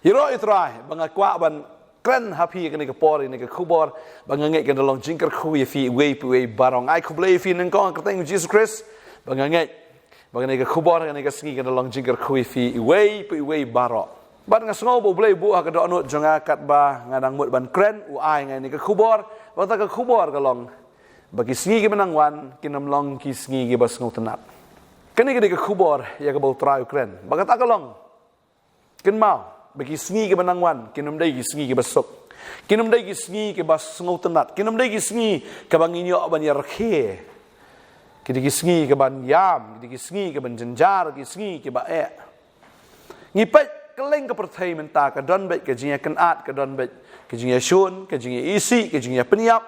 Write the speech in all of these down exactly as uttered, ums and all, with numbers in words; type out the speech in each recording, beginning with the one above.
Ïaroh ïa u Trai, ba nga kwah ban kren ha phi kane ka por, ïa kane ka khubor, ba nga ngeit kan da long jingkyrkhu ïa phi uwei pa uwei baroh. Ai khublei ïa phi nyngkong ha ka kyrteng u Jisu Khrist, ba nga ngeit ba kane ka khubor, kane ka sngi kan da long jingkyrkhu ïa phi uwei pa uwei baroh. Bad nga sngew ba U Blei u buh ha ka dohnud jong nga katba nga dang mut ban kren, u ai nga ïa kane ka khubor, ba kata ka khubor ka long ba ki sngi kiba nang wan kin ym long ki sngi kiba sngewtynnat. Kane ka dei ka khubor ïa kaba u Trai u kren. Ba kata ka long, kynmaw ba ki sngi kiba nang wan kin ym dei ki sngi kiba suk, kin ym dei ki sngi kiba sngewtynnat, kin ym dei ki sngi kiba ngin ïoh ban ïarkhie. Ki dei ki sngi kiban ïam, ki dei ki sngi kiban jynjar, ki sngi kiba eh. Ngi peit kylleng ka pyrthei mynta, ka don beit ka jingïakynad, ka don beit ka jingïashun, ka jingïaisih, ka jingïapynïap.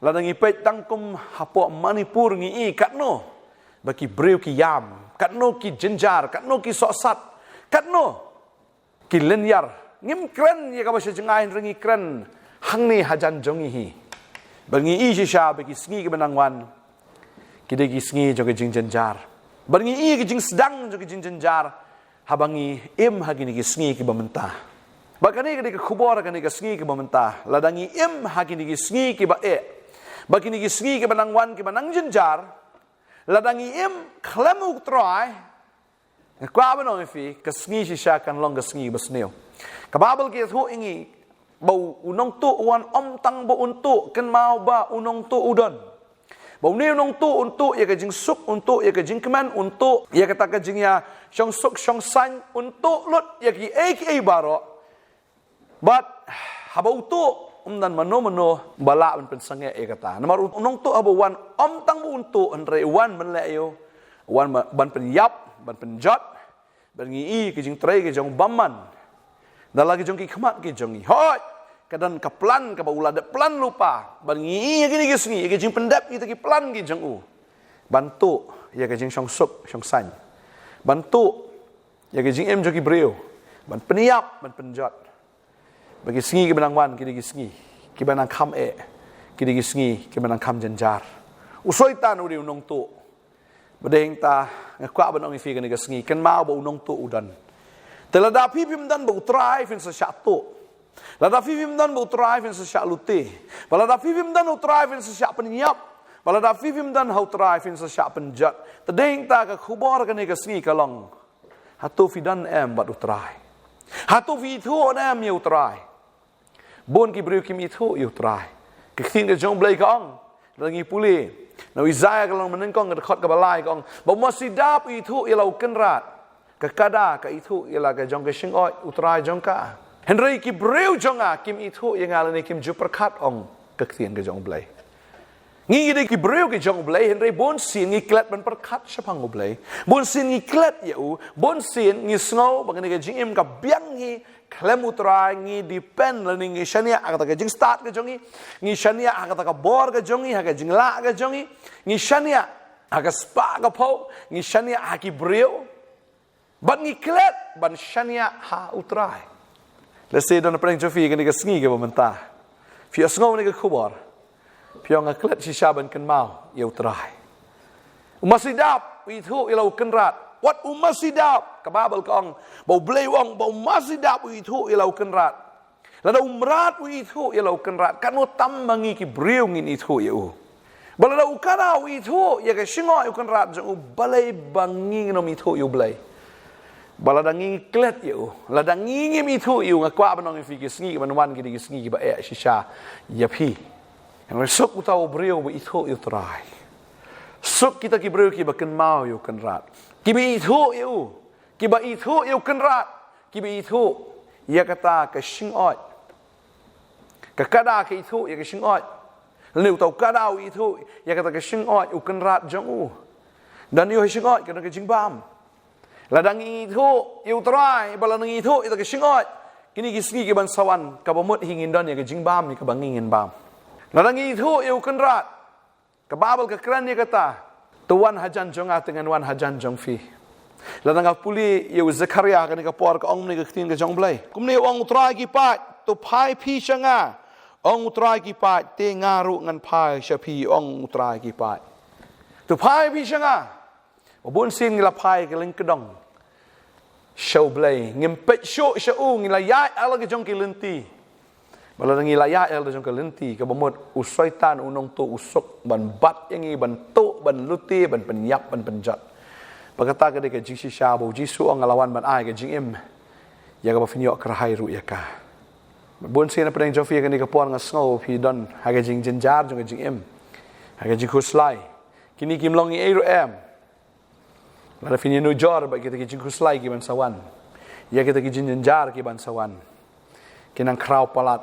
Lada ngi peit tang kum hapoh Manipur ngi i katno ba ki briew ki ïam, katno ki jynjar, katno ki sohsat, katno ki lynñiar. Ngim kren ïa kaba sha jngai, hynrei ngi kren hangne hajan jong ngi hi. Ba ngi i shisha ba ki sngi kiba nang wan ki dei ki sngi jong ka jingjynjar. Ba ngi i ka jingsdang jong ka jingjynjar haba ngi im ha kine ki sngi kiba mynta. Ba kane ka dei ka khubor ha kane ka sngi kiba mynta. Lada ngi im ha kine ki sngi kiba eh, ba kine ki sngi kiba nang wan kiba nang jynjar, lada ngi im khlem u Trai, nga kwah ban ong ïa phi, ka sngi shisha kan long ka sngi ba sniew. Ka Baibl ka ïathuh ïa ngi ba u, u nongtuh u wan ym tang ba un tuh, kynmaw ba u nongtuh u don. Ba une u nongtuh un tuh ïa ka jingsuk, un tuh ïa ka jingkmen, un tuh ïa kata ka jingïashong suk shong saiñ, un tuh lut ïa kiei kiei baroh. Bad haba u tuh, ym don mano mano ba lah ban pynsangeh ïa kata. Namar u nongtuh haba u wan, ym tang ba un tuh, hynrei u wan ban leh ïa u, u wan ban pynïap, ban pynjot. Bad ngi i ka jingtrei ka jong u bymman da la ki jong ki khmat ki jong ngi. Hooid, ka don ka plan kaba u la dep plan lypa. Bad ngi i ha kine ki sngi ïa ka jingpyndep kita ki plan ki jong u, ban tuh ïa ka jingshong suk shong saiñ, ban tuh ïa ka jingim jong ki briew, ban pynïap, ban pynjot. Ba ki sngi kiba nang wan ki dei ki sngi kiba nang kham eh, ki dei ki sngi kiba nang kham jynjar. U Soitan u dei u nongtuh. Bad hangta nga kwah ban ong ïa phi kane ka sngi, kynmaw ba u nongtuh u don. Te lada phi phim don bad u Trai, phin sa shah tuh. Lada phi phim don bad u Trai, phin sa shah lute. Bad lada phi phim don bad u Trai, phin sa shah pynïap. Bad lada phi phim don ha u Trai, phin sa shah pynjot. Te hangta ka khubor kane ka sngi ka long, hato phi don em bad u Trai? Hato phi ithuh em ïa u Trai? Bun ki briew kim ithuh ïa u Trai. Ka ktien ka jong u Blei ka ong, lada ngi pule na u Isaïah ka lynnong ba nyngkong, ka dkhot kaba lai, ka ong ba u masi dap u ithuh ïa la u kynrad, ka kada ka ithuh ïa la ka jong ka shyngkhuit, u Trai jong ka. Hynrei ki briew jong nga kim ithuh ïa nga lane kim ju pyrkhat, ong ka ktien ka jong u Blei. Ngi ngi dei ki briew ki jong u Blei, hynrei bun sien ngi klet ban pyrkhat shaphang u Blei. Bun sien ngi klet ïa u, bun sien ngi sngew ba kane ka jingim ka biang hi khlem u Trai, ngi depend lane ngi shaniah ha kata ka jingstad ka jong ngi, ngi shaniah ha kata ka bor ka jong ngi, ha ka jinglah ka jong ngi, ngi shaniah ha ka spah ka phew, ngi shaniah ha ki briew. Bad ngi klet ban shaniah ha u Trai. Lehse don na pdeng jong phi kane ka sngi kaba mynta phi ïohsngew ïa kane ka khubor, phi ong nga klet shisha ban kynmaw ïa u Trai. U masi dap u ithuh ïa la u kynrad. Wat u masi dap, ka Baibl ka ong ba u Blei u ong ba u masi dap u ithuh ïa la u kynrad. Lada u mrad u ithuh ïa la u kynrad, katno tam ma ngi ki briew ngin ithuh ïa u. Bad lada u kada u ithuh ïa ka shyngkhuit u kynrad jong u, balei ba ngi ngin ym ithuh ïa u Blei? Bad lada ngi klet ïa u, lada ngi ngim ithuh ïa u, nga kwah ban ong ïa phi, ki sngi kiban wan ki dei ki sngi kiba eh shisha ïa phi. Hynrei suk uta u briew ba ithuh ïa u Trai. Suk kita ki briew kiba kynmaw ïa u kynrad, kiba ithuh ïa u, kiba ithuh ïa u kynrad, kiba ithuh ïa kata ka shyngkhuit. Ka kada ka ithuh ïa ka shyngkhuit, lane uta u kada u ithuh ïa kata ka shyngkhuit u kynrad jong u. Don ïa u ha shyngkhuit ka don ka jingbam. Lada ngi ithuh ïa u Trai bad lada ngi ithuh ïa kata ka shyngkhuit, kine ki sngi kiban sa wan, kaba mut hi ngin don ïa ka jingbam ïa kaba ngi ngin bam. Lada ngi ithuh ïa u kynrad, ka Baibl ka kren ïa kata, to wan hajan jong nga, te ngan wan hajan jong phi. Lada nga pule ïa u Zekhariah kane ka por, ka ong kumne ka ktien ka jong u Blei. Kumne u ong u Trai ki paid, to phai phi sha nga, ong u Trai ki paid, te nga ruh ngan phai sha phi, ong u Trai ki paid. To phai phi sha nga. Ba bun sien ngi la phai ka lyngkdong. sha U Blei, ngim peit shuh sha u, ngi la ïaid ha la ka jong ki lynti. Ba lada ngi la ïaid ha la ka jong ki lynti, kaba mut u Soitan u nongtuh u suk ban bat ïa ngi, ban tuh, ban lute, ban pynïap, ban pynjot. Ba kata ka dei ka jingshisha ba u Jisu u ong nga la wan ban ai ka jingim ïa kaba phin ïoh kyrhai ruh ïa ka. Bun sien hapdeng jong phi kane ka por nga sngew phi don ha ka jingjynjar jong ka jingim, ha ka jingkhuslai. Kine kim long ei ruh em. Lada phin ïanujor bad kita ki jingkhuslai ki ban sa wan, ïa kita ki jingjynjar ki ban sa wan, ki nang khraw palat.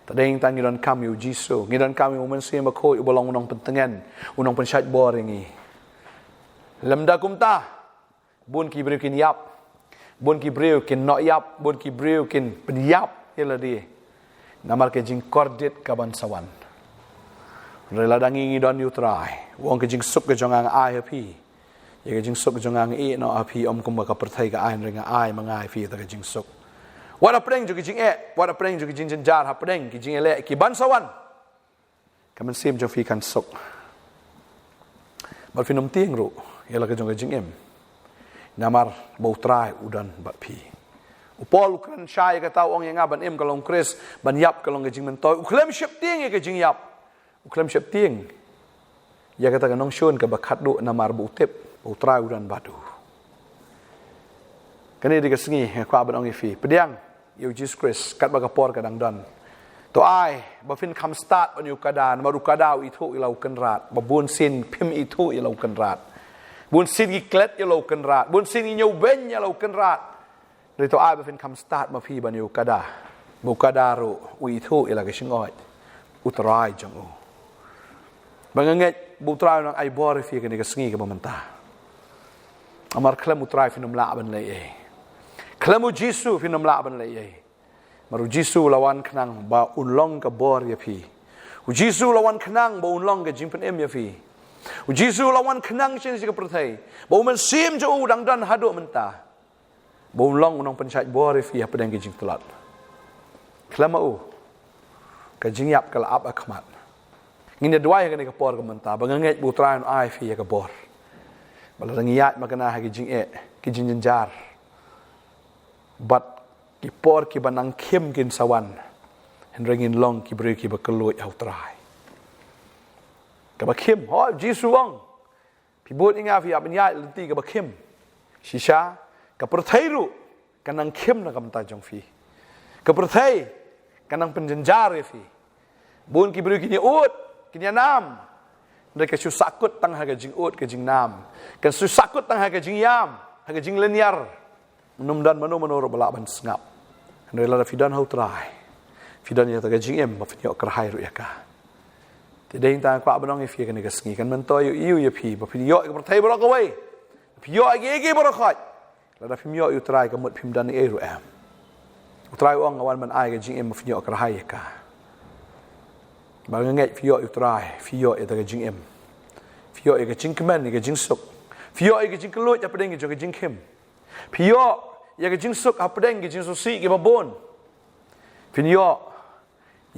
Te dei tang ngi donkam ïa u Jisu, ngi donkam ïa u Mynsiem Bakhuid uba long u nongpyntngen, u nongpynshait bor ïa ngi. Lymda kumta, bun ki briew kin ïap, bun ki briew kin noh ïap, bun ki briew kin pynïap ïa lade. Namar ka jingkordit ka ban sa wan. Hynrei lada ngi ngi don ïa u Trai, u ong ka jingsuk ka jong nga nga ai ha phi, ïa ka jingsuk ka jong nga nga ïeh noh ha phi, ym kumba ka pyrthei ka ai, hynrei nga ai ma nga ha phi ïa ka jingsuk. Wat hapdeng jong ka jingeh, wat hapdeng jong ka jingjynjar, hapdeng ka jingeh leh ki ban sa wan, ka mynsiem jong phi kan suk. Bad phin ym tieng ruh ïa la ka jong ka jingim, namar ba u Trai u don bad phi. U Paul u kren shai ïa kata, u ong ïa nga ban im ka long Khrist, ban ïap ka long ka jingmyntoi. U khlem sheptieng ïa ka jingïap, u khlem sheptieng ïa kata ka nongshun kaba khatduh, namar ba u tip ba u Trai u don bad u. Kane dei ka sngi nga kwah ban ong ïa phi, pdiang ïa u Jisu Khrist katba ka por ka dang don. To ai ba phin kham stad ban ïa u kada, namar u kada u ithuh ïa la u kynrad. Ba bun sien phim ithuh ïa la u kynrad. Bun sien ngi klet ïa la u kynrad, bun sien ngi ñiewbeiñ ïa la u kynrad. Hynrei to ai ba phin kham stad ma phi ban ïa u kada, ba u kada ruh u ithuh ïa la ka shngoit u Trai jong u. Ba nga ngeit ba u Trai u nang ai bor ïa phi kane ka sngi kaba mynta. Namar khlem u Trai phin ym lah ban leh ei. Khlem u Jisu phin ym lah ban leh ei. Namar u Jisu u la wan khnang ba un long ka bor ïa phi. U Jisu u la wan khnang ba un long ka jingpynim ïa phi. U Jisu u la wan khnang sha ka pyrthei ba u Mynsiem jong u u dang don haduh mynta, ba un long u nongpynshait bor ïa phi hapdeng ka jingtlot. Khlem ma u, ka jingïap ka la ap ha khmat. Ngin ïa duwai ha kane ka por ka mynta ba nga ngeit ba u Trai un ai phi ïa ka bor. Ba lada ngi ïaid makna ha ka jingeh, ka jingjynjar, bad ki por kiba nang khim kin sa wan, hynrei ngin long ki briew kiba kylluid ha u Trai. Kaba khim, ho, Jisu u ong, phi bud ïa nga phi ïa ban ïaid lynti kaba khim. Shisha ka pyrthei ruh ka nang khim na ka bynta jong phi. Ka pyrthei ka nang pynjynjar ïa phi. Bun ki briew kin ïa ud, kin ïa nam. Hynrei ka shu sahkut tang ha ka jingud ka jingnam, ka shu sahkut tang ha ka jingïam, ha ka jinglynñiar. Ym don mano mano ruh ba lah ban sngap. Hynrei lada phi don ha u Trai, phi don ïa kata ka jingim ba phin ïoh kyrhai ruh ïa ka. Te dei tang nga kwah ban ong ïa phi kane ka sngi, kan myntoi ïa u ïa phi ba phin ïoh ïa ka pyrthei baroh kawei, phin ïoh ïa kiei kiei baroh khoit. Lada phim ïoh ïa u Trai ka mut phim don ei ruh em. U Trai u ong nga wan ban ai ka jingim ba phin ïoh kyrhai ïa ka. Ba nga ngeit phi ïoh ïa u Trai, phi ïoh ïa kata ka jingim. Phi ïoh ïa ka jingkmen, ïa ka jingsuk. Phi ïoh ïa ka jingkylluid hapdeng ka jong ka jingkhim. Phi ïoh ïa ka jingsuk hapdeng ka jingsngewsih kiba bun. Phin ïoh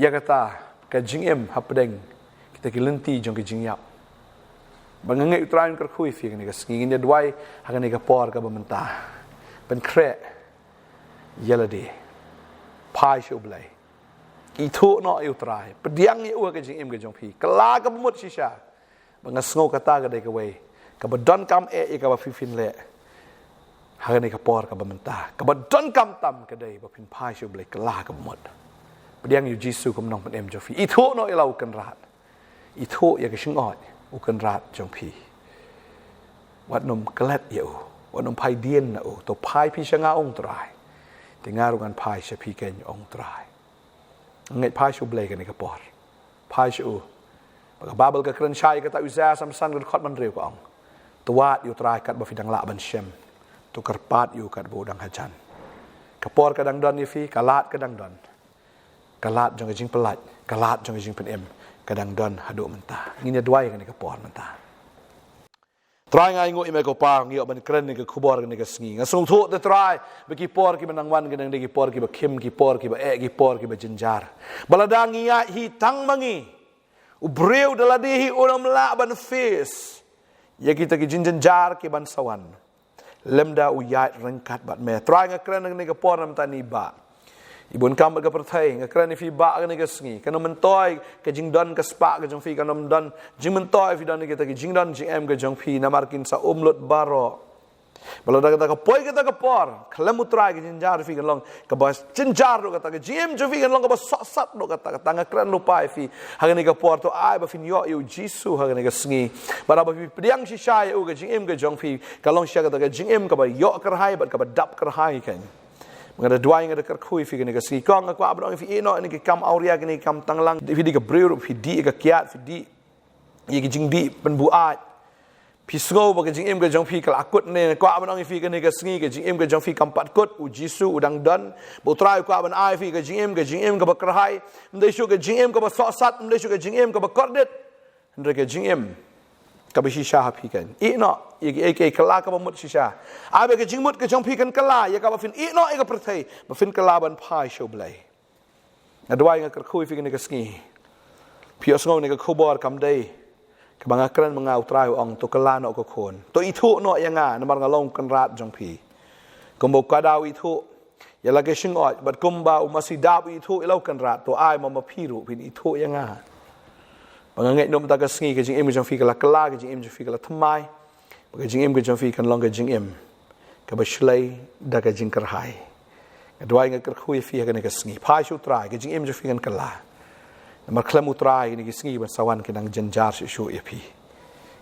ïa kata ka jingim hapdeng kita ki lynti jong ka jingïap. Ba nga ngeit u Trai un kyrkhu ïa phi kane ka sngi. Ngin ïa duwai ha kane ka por kaba mynta. Pynkhreh ïa lade. Phai sha u Blei. Ithuh noh ïa u Trai. Pdiang ïa u ha ka jingim ka jong phi. Kylla kaba mut shisha. Ba nga sngew kata ka dei kawei kaba donkam eh ïa kaba phi phin leh ha kane ka por kaba mynta. Kaba donkam tam ka dei ba phin phai sha u Blei, kylla kaba mut. Pdiang ïa u Jisu kum nongpynim jong phi. Ithuh noh ïa la u kynrad. Ithuh ïa ka shngoit u kynrad jong phi. Wat nym klet ïa u, wat nym phai dien na u. To phai phi sha nga, ong u Trai, te nga ruh ngan phai sha phi keiñ, ong u Trai. Ngeit, phai sha u Blei kane ka por. Phai sha u. Ba ka Baibl ka kren shai kata, u Isaiah san phew san ka dkhot ba hynriew ka ong, to wad ïa u Trai katba phi dang lah ban shem. To kyrpad ïa u katba u dang hajan. Ka por ka dang don ïa phi, ka lad ka dang don. Ka lad jong ka jingpyllait, ka lad jong ka jingpynim ka dang don haduh mynta. Ngin ïa duwai kane ka por mynta. Trai, nga ainguh ïa me ko Pa, ngi ïoh ban kren ïa ka khubor kane ka sngi. Nga sngewthuh te Trai ba ki por kiba nang wan ki dang dei ki por kiba khim, ki por kiba eh, ki por kiba jynjar. Ba lada ngi ïaid hi tang ma ngi, u briew da lade hi un ym lah ban face ïa kita ki jingjynjar ki ban sa wan. Lymda u ïaid ryngkat bad me. Trai, nga kren ha kane ka por namar tang ïa i Bah. I bun kam bad ka pyrthei, nga kren ïa phi Bah ha kane ka sngi. Kan ym myntoi ka jingdon ka spah ka jong phi, kan ym don jingmyntoi phi don ïa kita ki jingdon jingem ka jong phi, namar kin sa um lut baroh. Bad lada kata ka poi kata ka por, khlem u Trai, ka jynjar phi kan long kaba jynjar ruh, kata ka jingim jong phi kan long kaba sohsat ruh, kata, kata nga kren lypa ïa phi ha kane ka por. To ai ba phin ïoh ïa u Jisu ha kane ka sngi. Bad haba phi pdiang shisha ïa u, ka jingim ka jong phi kan long shisha kata ka jingim kaba ïoh kyrhai bad kaba dap kyrhai kan. Nga da duwai, nga da kyrkhu ïa phi ha kane ka sngi. Kong, nga kwah ban ong ïa phi, ïeh noh ïa kine ki kam awria, kine ki kam tanglang. Phi dei ka briew ruh, phi dih ïa ka kiad, phi dih ïa ka jingdih pynbuaid. Phi sngew ba ka jingim ka jong phi ka la kut ne, kwah ban ong ïa phi ha kane ka sngi, ka jingim ka jong phi kam pat kut. U Jisu u dang don. Ba u Trai u kwah ban ai ïa phi ka jingim, ka jingim kaba kyrhai. Ym dei shuh ka jingim kaba sohsat, ym dei shuh ka jingim kaba kordit. Hynrei ka jingim kaba shisha ha phi kan. Ïeh noh ïa kiei kiei, kylla kaba mut shisha. Ai ba ka jingmut ka jong phi kan kylla ïa kaba phin ïeh noh ïa ka pyrthei, ba phin kylla ban phai sha u Blei. Nga duwai, nga kyrkhu ïa phi ha kane ka sngi. Phi ïohsngew ïa kane ka khubor, kam dei kaba nga kren ma nga, u Trai u ong, to kylla noh ko khun. To ithuh noh ïa nga namar nga long u kynrad jong phi. Kumba u kada u ithuh ïa la ka shyngkot, bad kumba u masi dap u ithuh ïa la u kynrad, to ai ma, ma phi ruh phin ithuh ïa nga. Ba nga ngeit mynta ka sngi ka jingim ka jong phi ka la kylla, ka jingim jong phi ka la thymmai. Ba ka jingim ka jong phi kan long ka jingim kaba shlei da ka jingkyrhai. Nga duwai, nga kyrkhu ïa phi ha kane ka sngi. Phai sha u Trai, ka jingim jong phi kan kylla. Namar khlem u Trai, kine ki sngi ban sa wan ki nang jynjar shuh shuh ïa phi.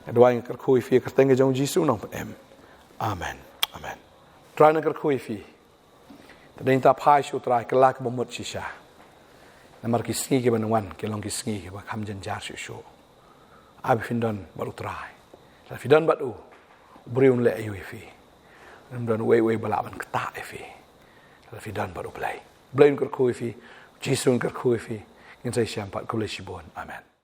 Nga duwai, nga kyrkhu ïa phi ha ka kyrteng ka jong u Jisu u nongpynim. Amen. Amen. Trai, nga kyrkhu ïa phi. Te dei nangta, phai sha u Trai, kylla kaba mut shisha. Namar ki sngi kiban wan ki long ki sngi kiba kham jynjar shuh shuh. Ai ba phin don bad u Trai. Lada phi don bad u, u briew un leh aïu ïa phi? Ym don uwei uwei ba lah ban ktah ïa phi lada phi don bad u Blei. U Blei un kyrkhu ïa phi. U Jisu un kyrkhu ïa phi. Ngin sa ïashem pat. Khublei shibun. Amen.